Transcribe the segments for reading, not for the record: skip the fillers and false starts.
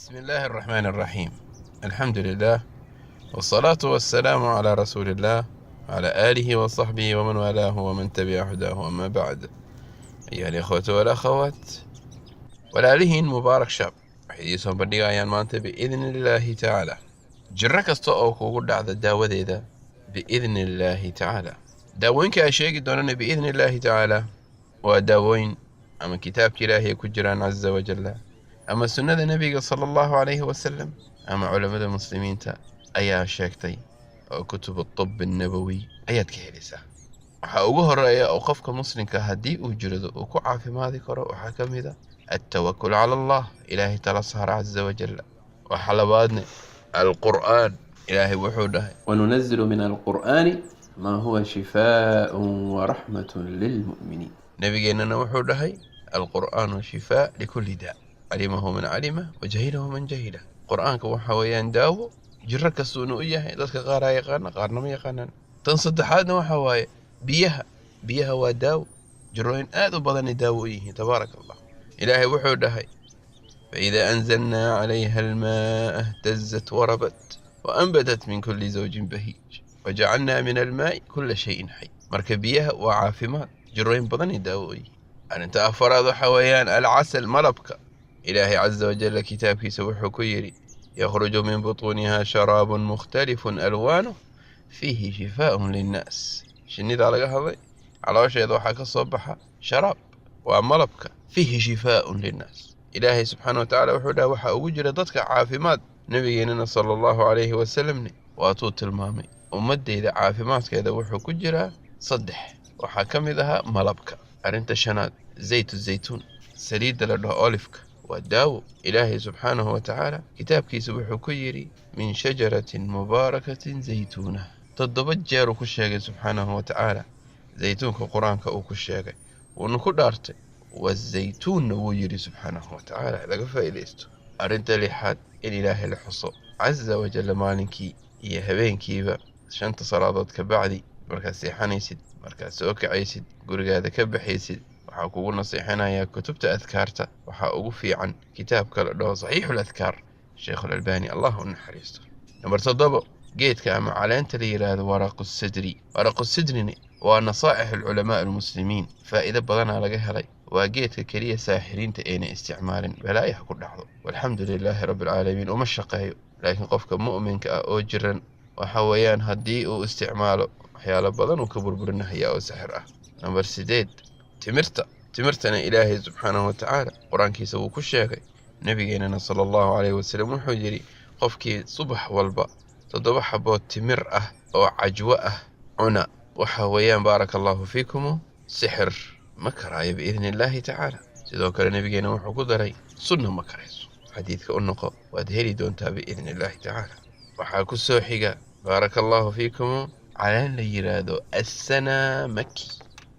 بسم الله الرحمن الرحيم، الحمد لله والصلاة والسلام على رسول الله وعلى آله وصحبه ومن والاه ومن تبع هداه، أما بعد. أيها الإخوة والأخوات، walaalihiin Mubaarak Shop waxay idiin soo bandhigayaan maanta biidni illaahi tacaala jiro kasta oo kugu dhacda daawadeeda biidni illaahi tacaala. Daawooyinka ay sheegi doonana biidni illaahi tacaala waa daawooyin ama kitaabka Ilaahay ku jiraan caza wajalla, ama sunnada nebiga sala allahu calayhi wasalam, ama culammada muslimiinta ayaa sheegtay oo kutub atib annabawi ayaad ka helaysaa. Waxaa ugu horeeya oo qofka muslimka haddii uu jirado uu ku caafimaadi karo waxaa ka mid a altawakul cala Allah, Ilaahay tala saara caza wajalla. Waxa labaadne alqur'aan. Ilaahay wuxuu dhahay: wanunazilu min alqur'aani maa huwa shifaaءun waraxmatun lilmu'miniin. Nabigeennana wuxuu dhahay: alqur'aanu shifaa likulli daa, calimahu man calima wajahilahu man jahila. Qur'aanka waxa weeyaan daawo jiro kastuuna u yahay. Dadka qaaraa yaqaana, qaarna ma yaqaanaan. Tan saddexaadna waxa waaye biyaha. Biyaha waa daawo, jirooyin aad u badanay daawo u yihiin, tabaaraka Allah. Ilaahay wuxuu dhahay: فإذا أنزلنا عليها الماء اهتزت وربت وأنبتت من كل زوج بهيج وجعلنا من الماء كل شيء حي. Marka biyaha waa caafimaad, jirooyin badanay daawo u yihiin. Arrinta afaraad waxa weeyaan alcasal, malabka. Ilaahay caza wajalla kitaabkiisa wuxuu ku yidhi: يخرج من بطونها شراب مختلف ألوانه فيه شفاء للناس. Shinnidaa laga hadlay, caloosheeda waxaa ka soo baxa sharaab, waa malabka. فيه شفاء للناس. Ilaahay subxaana watacaala wuxuu dhaha waxaa ugu jira dadka caafimaad. Nabigeenana sala allahu calayhi wasalamne waatuu tilmaamay: ummadeyda caafimaadkeeda wuxuu ku jiraa saddex, waxaa ka mid ahaa malabka. Arrinta shanaad zaytu zaytuun, saliidda la dhaho olifka, waa daawo. Ilaahay subxaanahu wa tacaala kitaabkiisa wuxuu ku yidhi: من شجرة مباركة زيتونة. 7 jeeruu ku sheegay subxaanahu wa tacaala zaytuunka qur-aanka uu ku sheegay, wuuna ku dhaartay, wazaytuunna wuu yidhi subxaanahu wa tacaala. Laga faa'iidaysto. Arrinta lixaad in Ilaahay la xuso caza wajalla maalinkii iyo habeenkiiba, shanta salaadood ka bacdi, markaad seexanaysid, markaad soo kacaysid, gurigaada ka baxaysid. Waxaa kugu nasiixinayaa kutubta adkaarta. Waxaa ugu fiican kitaabka la dhaho Saxiixul Adkaar, Sheikhulalbani Allah u naxariisto. Number 7, geedka ama caleenta la yidhaahdo waraqu sidri. Waraqu sidrini waa nasaa'ix alculamaa almuslimiin, faa'iido badanaa laga helay. Waa geedka keliya saaxiriinta ayna isticmaalin, balaayaha ku dhacdo, walxamdu lilaahi rabbi alcaalamiin, uma shaqeeyo. Laakiin qofka mu'minka ah oo jiran waxa weeyaan haddii uu isticmaalo waxyaalo badan uu ka burburinahaya oo sixir ah. Number 8, timirta. Timirtana Ilaahay subxaanahu wa tacaala qur-aankiisa wuu ku sheegay. Nabigeenana sala allahu calayhi wasalam wuxuu yidhi: qofkii subax walba 7 xabood timir ah oo cajwo ah cuna, waxa weeyaan, baaraka allahu fiikum, sixir ma karaayo biidni illaahi tacaala. Sidoo kale nabigeena wuxuu ku daray sunna ma karayso. Xadiidka u noqo, waad heli doontaa biidni illaahi tacaala. Waxaa ku soo xiga, baaraka allahu fiikum, caleen la yiraahdo assanamaki.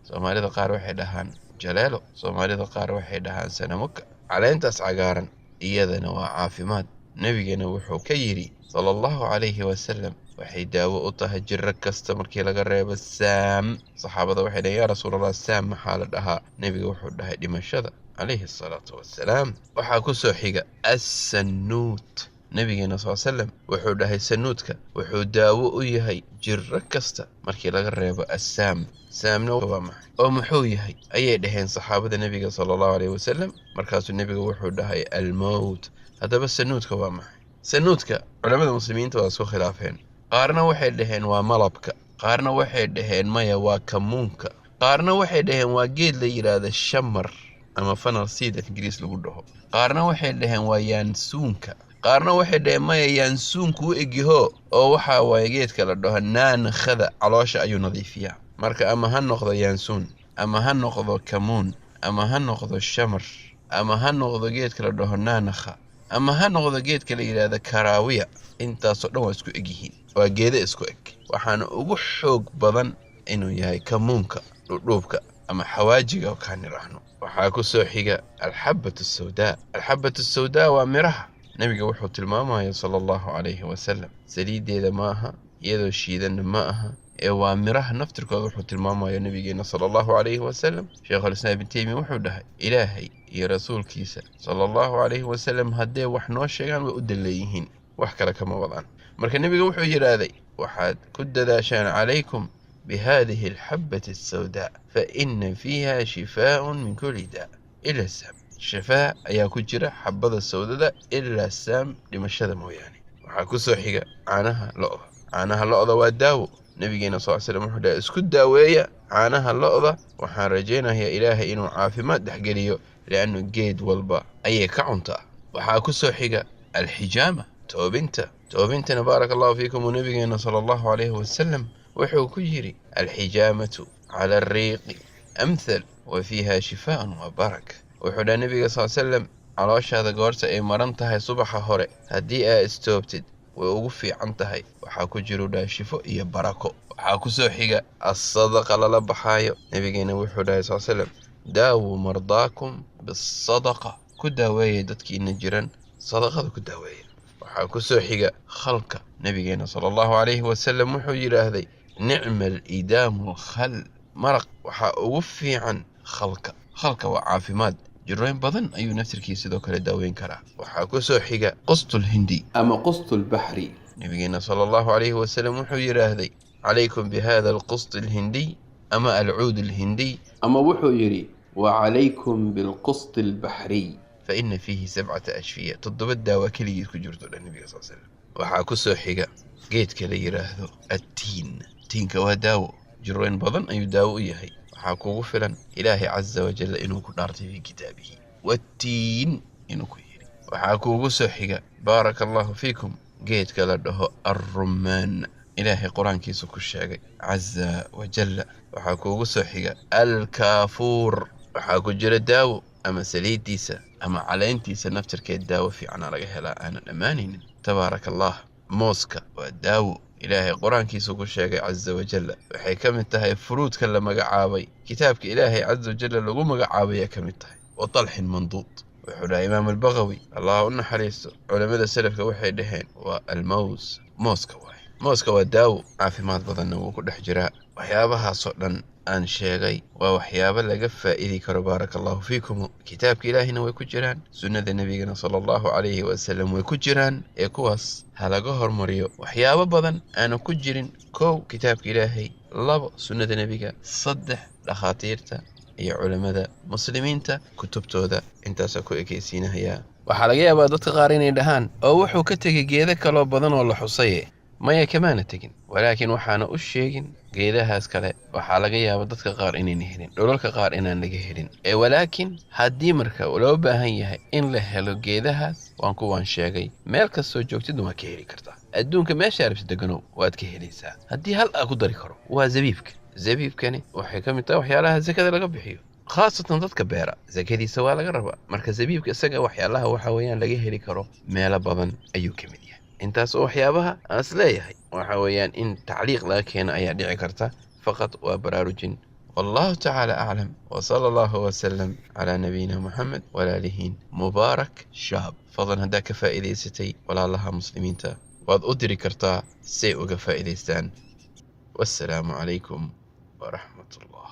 Soomaalida qaar waxay dhahaan jaleelo, Soomaalida qaar waxay dhahaan sanamuka. Caleentaas cagaaran iyadana waa caafimaad. Nebigeena wuxuu ka yidhi sala allahu calayhi wasalam: waxay daawo u tahay jiro kasta markii laga reebo saam. Saxaabada waxay dhaheen: yaa rasuulallah, saam maxaa la dhahaa? Nebiga wuxuu dhahay: dhimashada, calayhi asalaatu wassalaam. Waxaa ku soo xiga assanuut. Nabigeena sal slam wuxuu dhahay sanuudka wuxuu daawo u yahay jiro kasta markii laga reebo assaam. Saamna waa maxay oo muxuu yahay, ayay dhaheen saxaabada nebiga sala allahu alayhi wasalam. Markaasuu nebiga wuxuu dhahay: almowt. Haddaba sanuudka waa maxay? Sanuudka culamada muslimiinta waa isku khilaafeen. Qaarna waxay dhaheen waa malabka, qaarna waxay dhaheen maya, waa kamuunka, qaarna waxay dhaheen waa geed la yidhaahda shamar ama fennel seed af Ingiriis lagu dhaho, qaarna waxay dhaheen waa yaansuunka, qaarna waxay dhaheen maya, yaansuunku u egyaho oo waxaa waaye geedka la dhaho naankhada, caloosha ayuu nadiifiyaa. Marka ama ha noqdo yaansuun, ama ha noqdo kamuun, ama ha noqdo shamar, ama ha noqdo geedka la dhaho naanakha, ama ha noqdo geedka la yidhaahdo karaawiya, intaasoo dhan waa isku egyihiin, waa geeda isku eg. Waxaana ugu xoog badan inuu yahay kamuunka, dhudhuubka ama xawaajiga kaan nidhaahno. Waxaa ku soo xiga alxabatu sawdaa. Alxabatu sawdaa waa miraha. Nebiga wuxuu tilmaamaya sala allahu calayhi wasalam, saliiddeeda ma aha, iyadoo shiidanna ma aha, ee waa miraha naftirkooda wuxuu tilmaamaya nabigeena sala allahu calayhi wasalam. Sheikhulislaam Ibn Taymiya wuxuu dhahay: Ilaahay Iyo rasuulkiisa sala Allahu calayhi wasalam haddee wax noo sheegaan, way u dalleeyihiin, wax kale kama wadaan. Marka nebiga wuxuu yidhaahday, waxaad ku dadaashaan, calaykum bihadihi alxabati asawdaa fa ina fiiha shifaaun min kulli daa ila saam. Shifaa ayaa ku jira xabada sawdada, ilaa saam, dhimashada mooyaane. Waxaa ku soo xiga caanaha lo'da. Caanaha lo'da waa daawo. Nabigeena sal slam wuxuu dhahay, isku daaweeya caanaha lo'da, waxaan rajaynayaa Ilaahay inuu caafimaad dhexgeliyo, liannu geed walba ayay ka cuntaa. Waxaa ku soo xiga alxijaama, toobinta. Toobintana, baaraka Allahu fiikum, uu nabigeena sala Allahu calayhi wasalam wuxuu ku yidhi, alxijaamatu cala alriiqi amthal wa fiiha shifaaun wa baraka. Wuxuu dhaha nabiga sal slam, calooshaada goorta ay maran tahay subaxa hore haddii aa istoobtid, way ugu fiican tahay, waxaa ku jiru dhaha shifo iyo barako. Waxaa ku soo xiga assadaqa lala baxaayo. Nabigeena wuxuu dhahay sal slam, daawuu mardaakum bisadaqa, ku daaweeya dadkiina jiran sadaqada, ku daaweeya. Waxaa ku soo xiga khalka. Nabigeena sala Allahu calayhi wasalam wuxuu yidhaahday, nicma alidaamu alkhal, maraq waxaa ugu fiican khalka. Khalka waa caafimaad, jirooyin badan ayuu naftirkiisa sidoo kale daaweyn karaa. Waxaa ku soo xiga qustulhindi ama qustulbaxri. Nabigeena sala Allahu calayhi wasalam wuxuu yidhaahday, calaykum bihada alqust alhindiy ama alcuud alhindiy, ama wuxuu yidhi, wacalaykum bilqust albaxriy faina fiihi sabcata ashfiya, 7 daawa keligiis ku jirto dhan nabiga sal slam. Waxaa ku soo xiga geedka la yidhaahdo attiin. Tiinka waa daawo, jirooyin badan ayuu daawo u yahay. Waxaa kugu filan Ilaahay caza wajalla inuu ku dhaartay fii kitaabihi, wattiin inuu ku yidhi. Waxaa kuugu soo xiga, baaraka Allahu fiikum, geedka la dhaho arrumaan, Ilaahay qur-aankiisa ku sheegay caza wajalla. Waxaa kuugu soo xiga alkaafuur, waxaa ku jira daawo, ama saliiddiisa ama caleyntiisa naftirkeed daawo fiicana laga helaa aanan dhammaanaynin, tabaaraka Allah. Mooska waa daawo, Ilaahay qur-aankiisa ku sheegay caza wajalla. Waxay ka mid tahay furuudka la magacaabay, kitaabka Ilaahay caza wajalla lagu magacaabaya ka mid tahay. Wa talxin manduud, wuxuu dhahay Imaam Albagawi, Allah u naxariisto, culamada selafka waxay dhaheen waa almaws, mooska waaye. Mooska waa daawo, caafimaad badanna wuu ku dhex jiraa. Waxyaabahaasoo dhan aan sheegay waa waxyaabo laga faa'idi karo, baaraka Allahu fiikum. Kitaabka Ilaahina way ku jiraan, sunnada nebigana sala Allahu calayhi wasalam way ku jiraan, ee kuwaas ha laga hormariyo waxyaabo badan aanu ku jirin. 1, kitaabka Ilaahay; 2, sunnada nebiga; 3, dhakhaatiirta iyo culimmada muslimiinta kutubtooda. Intaasaa ku ekeysiinahayaa. Waxaa laga yaabaa dadka qaar inay dhahaan, oo wuxuu ka tegey geedo kaloo badan oo la xusaye. Maya, kamaana tegin, walaakiin waxaana u sheegin geedahaas kale, waxaa laga yaaba dadka qaar inayna helin, dhulalka qaar inaan laga helin, ee walaakiin haddii marka loo baahan yahay in la helo geedahaas, waan kuwaan sheegay. Meel kastoo joogtidna waa ka heli kartaa, adduunka meesha arabti deganow waad ka helaysaa. Haddii hal aa ku dari karo, waa zabiibka. Zabiibkani waxay ka mid tahay waxyaalaha sakada laga bixiyo, khaasatan dadka beera sakadiisa waa laga rabaa. Marka zabiibka isaga waxyaalaha waxa weeyaan laga heli karo meelo badan ayuu ka mid yahay. Intaas oo waxyaabaha aan is leeyahay waxa weeyaan in tacliiq laga keeno ayaa dhici karta, faqad waa baraarujin. Wallahu tacaala aclam, wsala Allahu wasalam calaa nabiyina Moxamed. Walaalihiin Mubaarak Shaab. Fadlan, haddaa ka faa'iidaysatay, walaalaha muslimiinta waad u diri kartaa say uga faa'iidaystaan. Wassalaamu calaykum waraxmat Allah.